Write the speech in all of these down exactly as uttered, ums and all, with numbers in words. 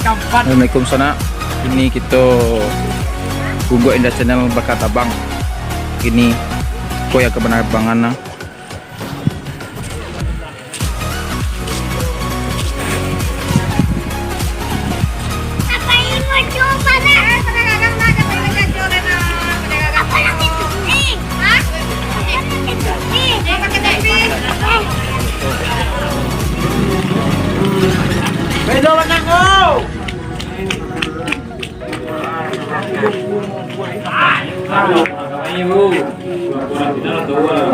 Assalamualaikum sanak. Ini kito Guguak Indah Channel bakatabang. Ini ko yang kabanabangan nah.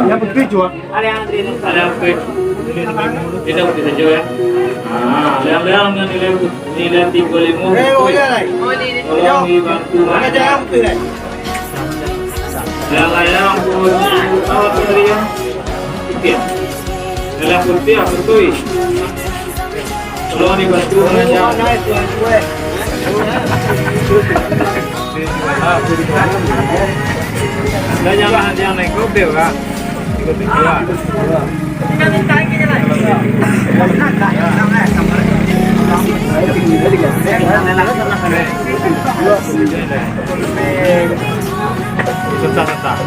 Yang putih, cuak. Ada yang putih. Tidak putih saja, ya. Ah, leang-leang dengan nilai put-, nilai tiga lima. Eh, oh, iya, lai. Tolong dibantu, Mak. Ada yang putih, lai. Leang-leang putih. Apa tu tadi, ya? Putih. Leang putih, apa tu? Tolong dibantu, Mak. Dah jangan, jangan naik mobil, Kak. Ikut tujuan. Sebentar, sebentar.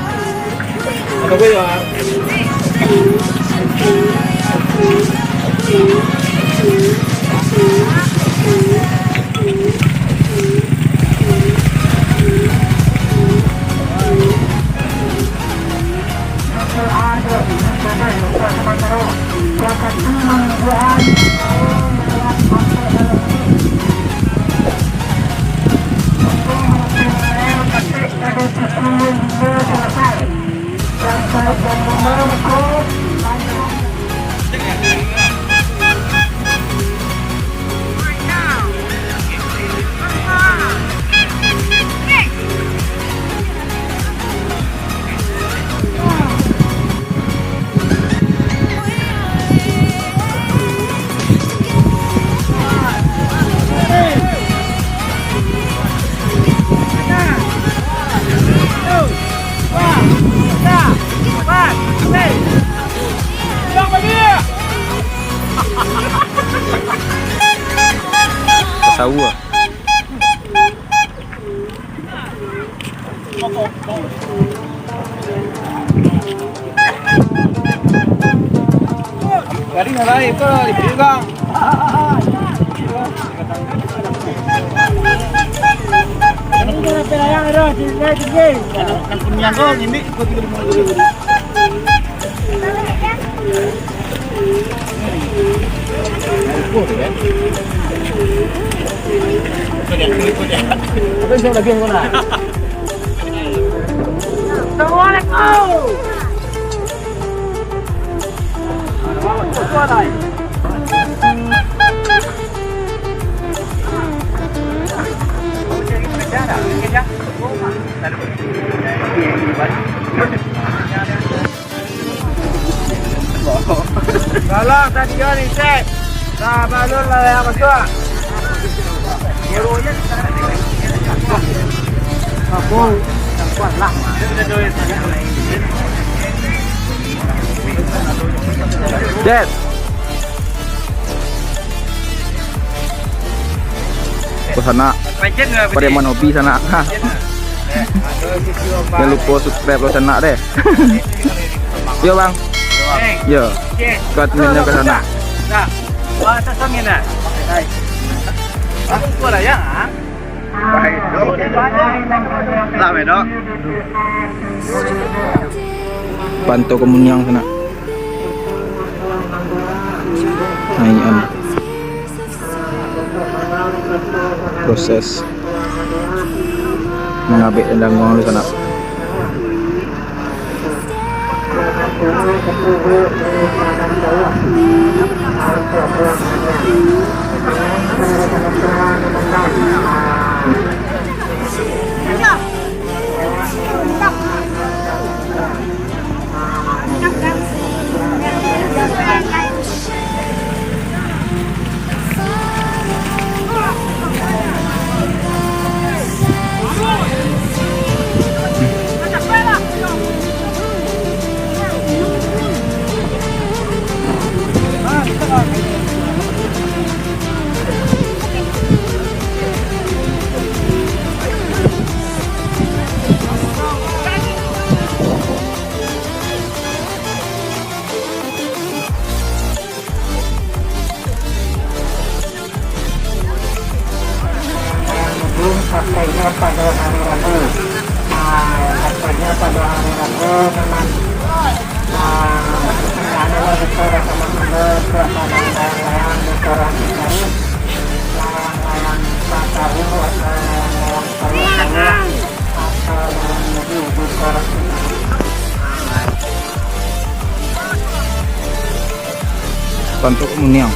Tahu ah. Garing lah, baik, kau lah diberi, Bang. Yang kuning kau, ini, kau tiga lima dulu. Assalamualaikum. Salah tadi ni, cek. Sabalun lah yang masuak. Aku, kuat lah. Yes. Ko sanak, Pancen lah, Budi. Pariaman hobi sanak. Pancen lah. Jan lupo subscribe lo sanak deh. Yo, Bang. Eh. Yo. Oke. Kat minyo ka sanak. Nah. Wah, atas angin, nah. Hai. Aku suara ya, ah? Baik, dok. Lah, bedok. Pantau Kemuniang sanak. Naikan. Proses mangabek danguang tu sanak. Pantuk muniang.